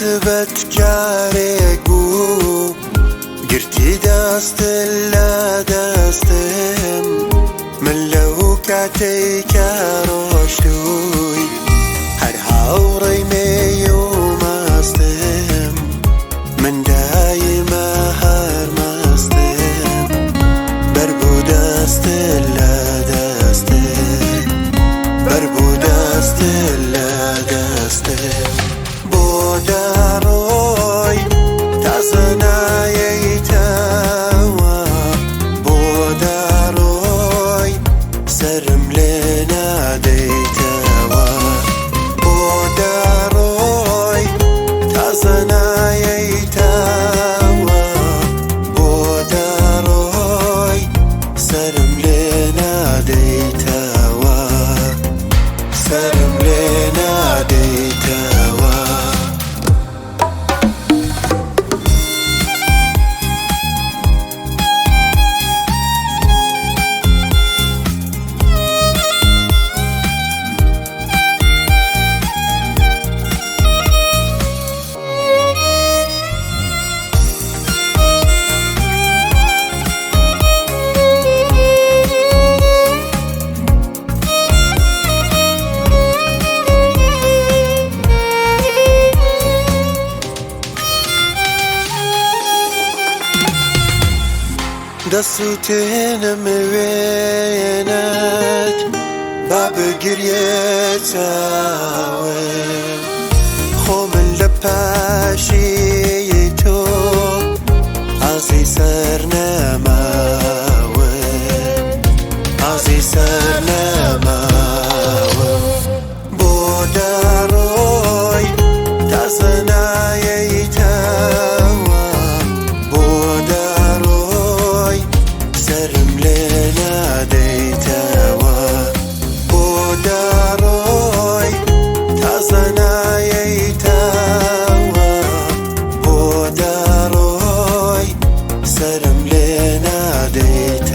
بەدکارێک بوو، گرتی دەستت لە دەستم. من لەو کاتەی کە ڕۆشتووی، هەر هاوڕێی مێی و مەستم. من دایمە هەر مەستم، بەربوو دەستت لە دەستم، بەربوو دەستت لە دەستم. بۆ دەڕۆی تازە نایەیتەوە؟ بۆ دەڕۆی سەرم لێ نادەیتەوە؟ بۆ دەڕۆی تازە نایەیتەوە؟ بۆ دەڕۆی سەرم لێ نادەیتەوە؟ سەرم لێ نادەیتەوە. دەسووتێنم وێنەت، با بگریێ چاوم. خۆ من لە پاشی تۆ ئازی سەر نەماوم، ئازی سەر نەماوم. بۆ دەڕۆی تازە نایەیتەوە؟ بۆ دەڕۆی سەرم لێ نادەیتەوە؟ بۆ دەڕۆی تازە نایەیتەوە؟ بۆ دەڕۆی سەرم لێ نادەیتەوە؟